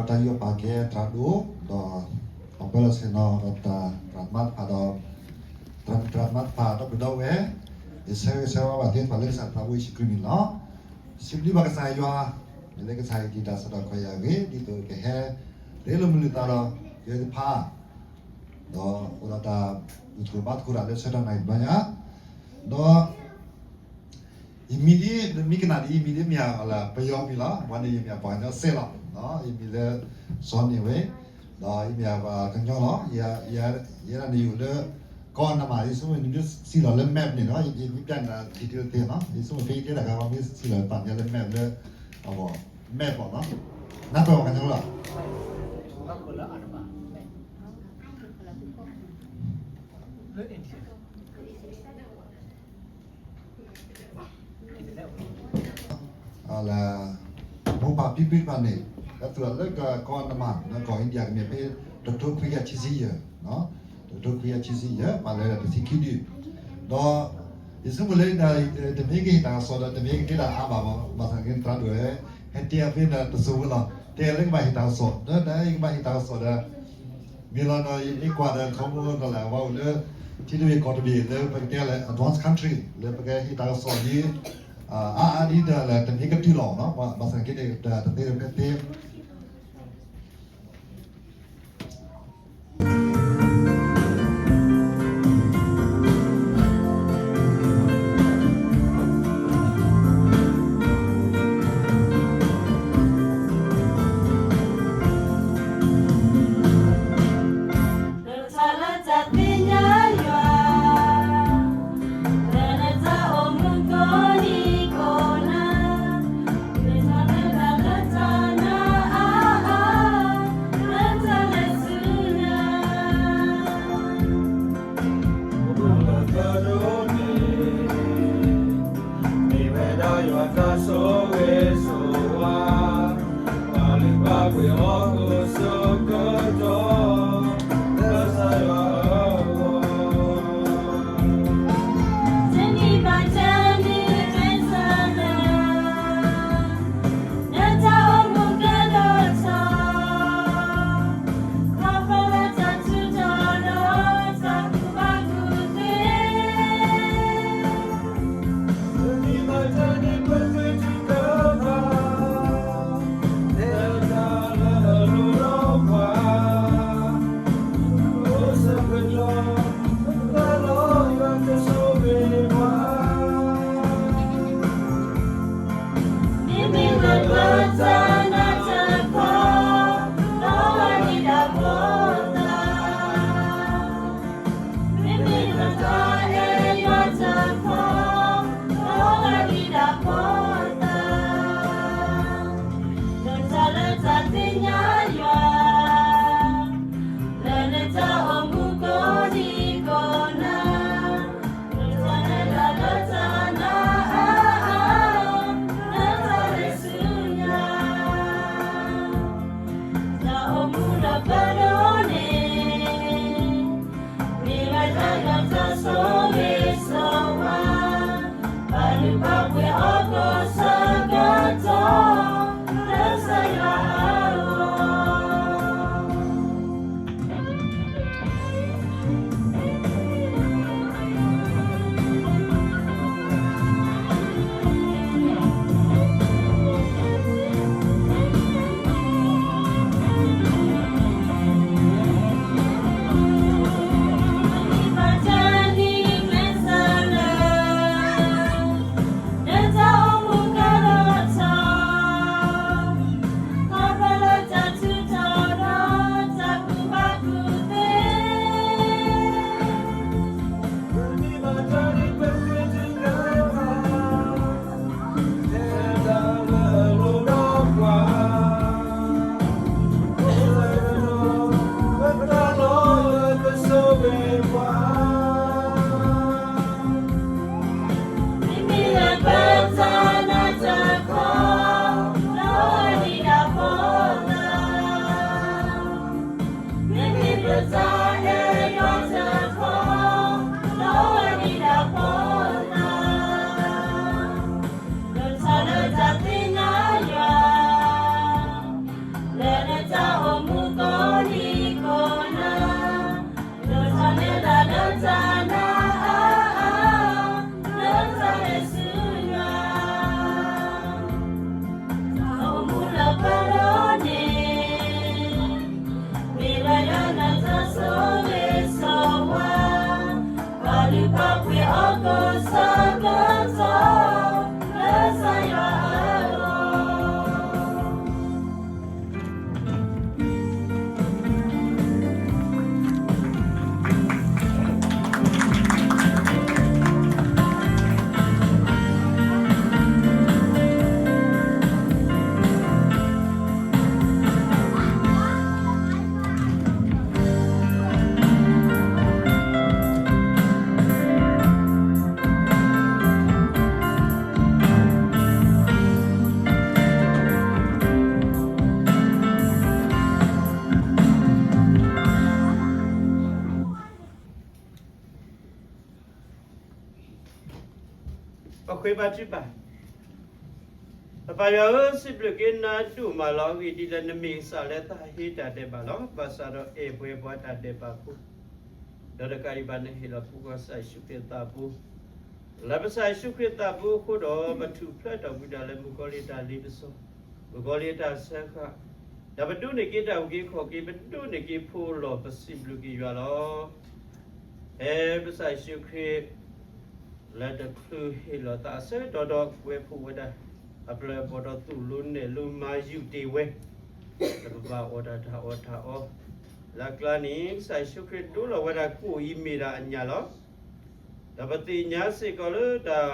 တၢ်ယူးယီၣ်ပာ်ကဲသရၣ်ဒိၣ် ဒီး ပှၤပၢလီၢ်ဆ့ၣ်နီၤ ဒီးသရၣ်သမါတဖၣ်ဒီး သရၣ်မုၣ်သရၣ်သမါတဖၣ်ဒီပုၢ်ဒီဝဲၢ် ယဆၢဂ့ၤဆၢဝါဘၣ်သုပှၤလၢကစၢ်သးဘိယ့ၣ်ၡူးခရံာ်န့ၣ်လီၤ. စံးဘျုးဘၣ်ကစၢ်ယွၤ မ့ၢ်လၢကစၢ်အံၤဒုးတၢ်စိတၢ်ကမီၤယၤအဂ့ၢ် ဒ်သိးကဟဲ ရ့လိာ်မုာ်လိာ်သးဒီး ယွၤတဖၣ် ဒီးအိၣ်ဒီးတၢ်ဘူၣ်သကိးဘါသကိးတၢ်လၢဆၢကတီၢ်နၣ်ရံၣ်တဘျီညါ ဒီး ယမံၤဒ် မ့ၢ်ကနၣ်ဒ်အံၤ ယမံၤဒ်မ့ၢ်အီၤလၢပယီၤမံၤလီၤ. ပှၤန့ၣ်ယမ့ၢ်အပှၤကညီစဲးလီၤ. ယမံၤလၢ စီၤန့ၣ်ဝဲ ဒီးယမ့ၢ်အပှၤကညီလီၤ. ယဲဒၣ်န့ၣ်ယအိၣ်လၢ ကီၢ်နမး ယဆိကမိၣ်နမ့ၢ်စံၣ်လီၤလၢ map န့ၣ်နီၤ ယမ့ၢ်ပျဲနၤ detail သ့နီၤ ယဆိကမိၣ်ဖဲယတဲတၢ်ခါ ပှၤမ့ၢ်စံၣ်လီၤပာ်မ့ၢ်လၢ map လၢ အဝဲ map ဘၣ်နီၤ နၢ်ပၢၢ်ပှၤကညီလီၤ လၢ မိၢ်ပၢ်ဖံဖုတဖၣ်န့ၣ် ကသူၣ်လၢကီၢ်နမး လၢကီၢ် India ကမ့ၢ်ဖဲ တကထိခွံကယၤခံဆံယဲၢ်, တကထိခွံကယၤခံဆံယဲၢ် ပှၤလၢတဆံခံဒု, ဒီး ယဆိကမိၣ်လၢ တမ့ၢ်ကဟ့ၣ်တၢ်ကစီၣ်ဒီး တမ့ၢ်ကတဲတၢ်အါဘၣ်ဘၣ်, ဘၣ်ဆၣ်က့သရၣ်ဒိၣ် ဟဲတဲအီၤဖဲဒီးတစိၤဝဲလီၤ, တဲလၢကဘၣ်ဟ့ၣ်တၢ်ကစီၣ် ဒီးယကဘၣ်ဟ့ၣ်တၢ်ကစီၣ်ဒီး မ့ၢ်လီၤဒီး ယကွၢ်ဒီးခီဖျိဒီးလၢ အဝဲအိၣ်လၢ ထံတဘ့ၣ်ကီၢ်တဘ့ၣ်လၢပကတဲလၢ advanced country လၢပကဟ့ၣ်တၢ်ကစီၣ်လံ အါအါဒ်ဒီးလၢတမ့ၢ်ကတုၤလီၤနီၤ, ဘၣ်ဆၣ်က့န့ၣ် တၢ်တသ့ဖဲသ့ ဃ့ဘါထုကဖၣ်. ပပၢ်ယွၤဧၢ, စံးဘျုးက့ၤနၤဒိၣ်မးလီၤ. အဂ့ၢ်ဒ်အံၤ, နမ့ၢ်ကစၢ်လၢတၢ်ဟ့တၢ်ဒဲးဘးလီၤ. ဘၣ်ဆၣ်ဒီးအဲၣ်ပှဲၤပှၤတၢ်ဒဲးဘးဖိ, ဒီးတကးဒံးဘၣ် နဟ့ၣ်လီၤပှၤကစၢ်ယ့ၣ်ၡူးခရံာ်အသးပူၤ, လၢကစၢ်ယ့ၣ်ၡူးခရံာ်အသးပူၤအဃိဒီး ပထူၣ်ဖျဲးထီၣ်ကွံာ်တၢ်လၢမုၣ်ကီၤလံၢ်တၢ်လ့ပစီ, မုၣ်ကီၤလံၢ်အတၢ်စၢဃာ်, ဒီးပဒိးန့ၢ်က့ၤတၢ်အုၣ်က့ၤခီၣ်က့ၤ, ပဒိးန့ၢ်က့ၤဖိလီၤ. ပစံးဘျုးက့ၤယွၤလီၤ. ဖဲကစၢ်ယ့ၣ်ၡူးခရံာ် လၢတချုးဟ့ၣ်လီၤသးအဆၢကတီၢ်ဒီး ကွဲးဖှိၣ်ဝဲဒၣ်အပျဲၢ်အဘီၣ်ဒီး သိၣ်လိနဲၣ်လိမၤယုၢ်တ့ၢ်ဝဲ လၢပဘၣ်အီၣ်တၢ်တၢ်အီၣ်တၢ်အီ. လၢအကျါန့ၣ် ကစၢ်ယ့ၣ်ၡူးခရံာ်ဒိလီၤဝဲဒၣ်ကိၣ်အံၤမ့ၢ်ဒၣ်အညၣ်လီၤ. ဒီးပသ့ၣ်ညါစ့ၢ်ကီးလၢတၢ်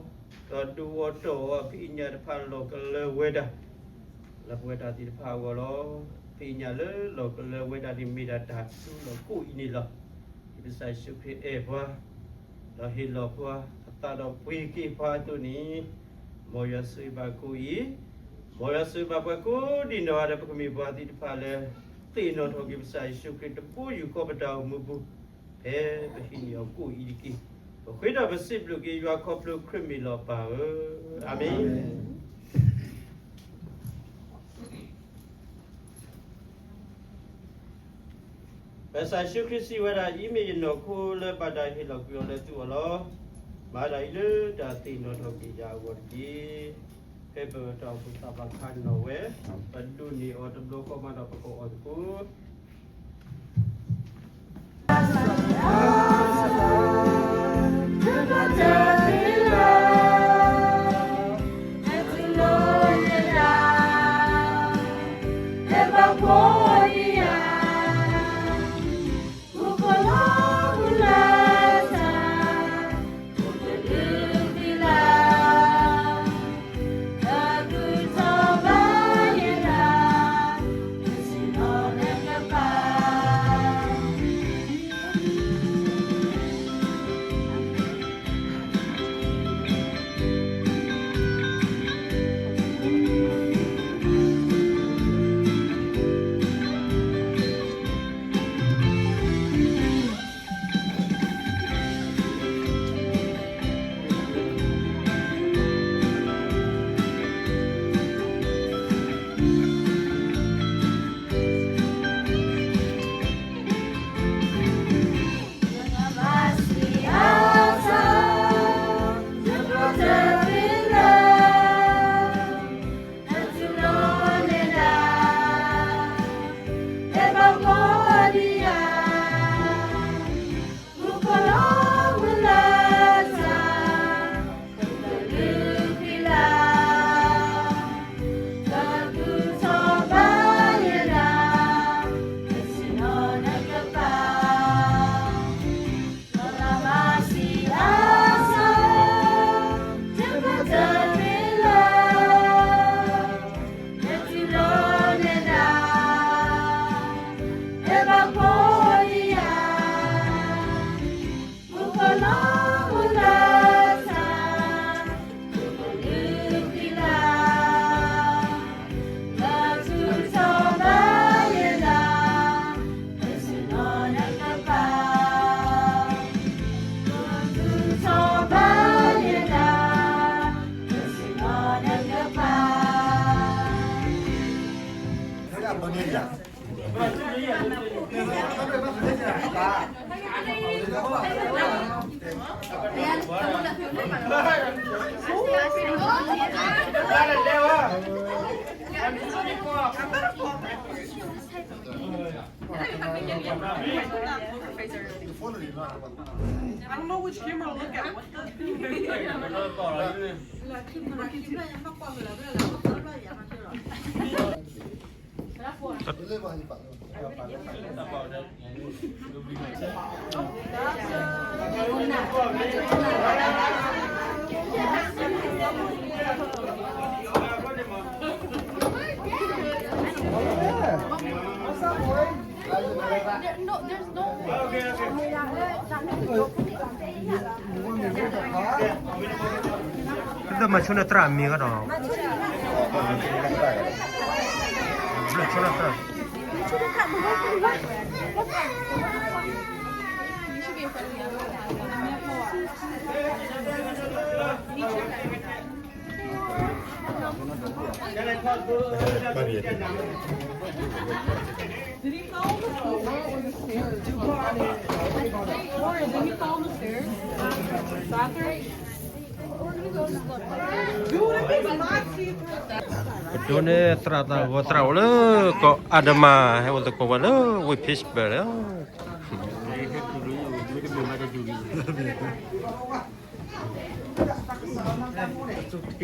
ဖီၣ်အီၤ ဒီးဒုးအီၤတီၢ်အီၤအဖံးအညၣ်တဖၣ်လီၢ်ကလၢၤဝဲဒၣ် လၢပဝဲတၢ်သ့ၣ်တဖၣ်အဂီၢ်လီၤ. အဖံးအညၣ်လၢလီၢ်ကလၢၤဝဲဒၣ်န့ၣ် မ့ၢ်ဒၣ်တၢ်ဒိလီၤကိၣ်အံၤန့ၣ်လီၤ. ဒ်ကစၢ်ယ့ၣ်ၡူးခရံာ်အဲၣ်ပှၤ ဒီးဟ့ၣ်လီၤပှၤအသးဒီးပှ့ၤက့ၤပှၤအသိးန့ၣ်, မ်ယွၤဆိၣ်ဂ့ၤဘၣ်ကိၣ်အံၤ, မ်ယွၤဆိၣ်ဂ့ၤဘၣ်ပှၤကိးဒံးနီၢ်ဂၤဒဲး ပကမ့ၢ်ပှၤသ့ၣ်တဖၣ်လၢ သ့ၣ်နီၣ်ထီၣ်က့ၤကစၢ်ယ့ၣ်ၡူးခရံာ် တဘိယူၢ်ဃီပတၢ်အိၣ်မူပူၤ ဖဲပဟံးန့ၢ်အီၤကိၣ်အံၤတက့ၢ်. ပဃ့ဒီးပစံးဘျုးက့ၤယွၤခီဖျိခရံာ်မ့ၢ်လီၤပၢ်ဧၢ, အၤမ့ၣ်. ကစၢ်ယ့ၣ်ၡူးခရံာ်စံးဝဲဒၣ်, အံၤမ့ၢ်ယနီၢ်ခိလၢဘၣ်တၢ်ဟ့ၣ်လီၤကွံာ်အီၤလၢသုဂီၢ်လီၤ. မၤဒၣ်အံၤလၢတၢ်သ့ၣ်နီၣ်ထီၣ်က့ၤယၤအဂီၢ်တက့ၢ်. ဖဲပတၢ်အိၣ်ဖှိၣ်သးဘၣ်ခါနီၣ်ဝဲ, ပဒိးန့ၢ်အီၤတဘျီဃီမးဒီးပကအီၣ်သကိး I don't know which camera to look at. What the? Ê, မၤဆိန့ၣ်သရၣ်မံၤကဒီး, ဘျၢဆိန့ၣ်သရၣ်. Did he fall on the stairs? Did he fall on the stairs? Bathroom? ပဒိၣ်န့ၣ်သရၣ်သးဂီၤသရၣ်အိၣ်လၢကီၢ်အါဒမး ဟဲအိၣ်သကိးဝဲလၢဝ့ၢ် Pittsburgh လီၤ. မ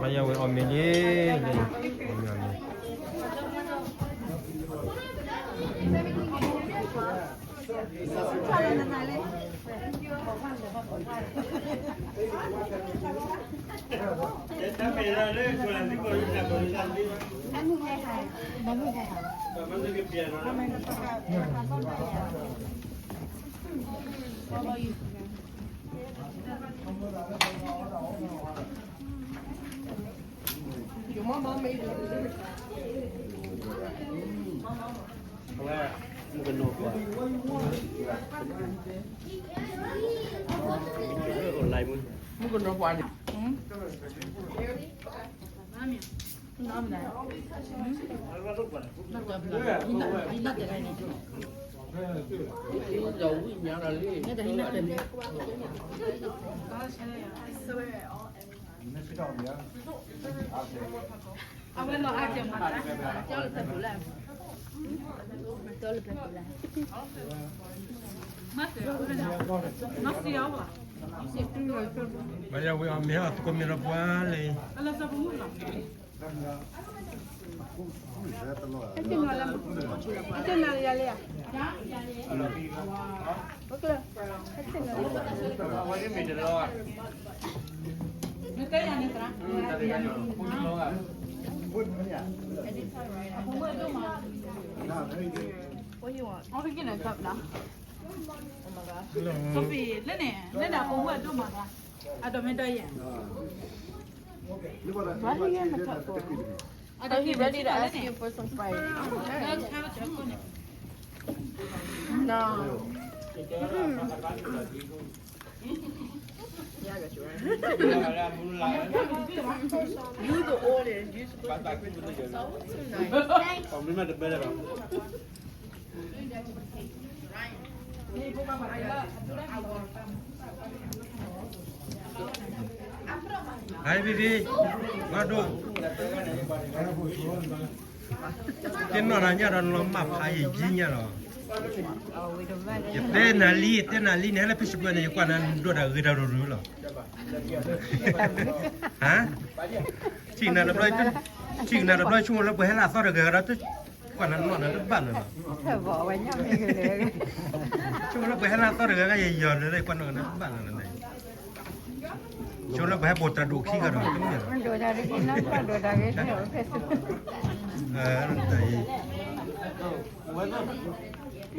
ၤယၤဝဲအီၣ်မ့ၤလံ, အီၣ်မ့ၤအီၣ်မ့ၤ Your mom made it. မုၣ်ကနီၤပှၤန့ၣ် မၤယၤဝဲအီၣ်မ့ၤဟီၣ်သကိးမ့ၤဒီးပှၤလံ. Sophie, လၢန့ၣ် လၢန့ၣ် အပိာ်မုၣ်အဒိၣ်မးဘၣ်, အဒိးမ့ၢ်ဒီးယဲၢ်. Why he in the cup for? Are he ready to ask you for some Sprite? No. Mm-mm. Yeah, I got you right. You the oldest. You supposed to be nice. ဟဲဘံဘံ ဘၣ်ဒိၣ်, တနီၢ်နၤညၣ်ဒီးနလီၤမၢ်ဖးယံာ်ညၣ်လီၤ. ယတဲနၤလံ ယတဲနၤလံန့ၣ် ဟဲလၢ Facebook န့ၣ် ယကွၢ်နၤဒိၣ်တၢ်ဂ့ၤတၢ်ရူၤရူၤလီၤ. ဟါ, ထံၣ်နၤတဘျီ, ထံၣ်နၤတဘျီ ဆိကမိၣ်လၢပှၤဟဲလၢအသီတဂၤဒီး ကွၢ်နၤနီၢ်နၤတဘၣ်လၢၤလီၤ. ဆိကမိၣ်လၢပှၤဟဲလၢအသီတဂၤဂၤ ယယီၤလၢၤလၢ ကွၢ်နီၢ်နၤတဘၣ်လၢၤလီၤန့ၣ်. ဆိကမိၣ်လၢပှၤဟဲပိာ်တၢ်ဒိၣ်ခံဂၤဒီး တမ့ၢ်လီၤ. တၢ်အံၤ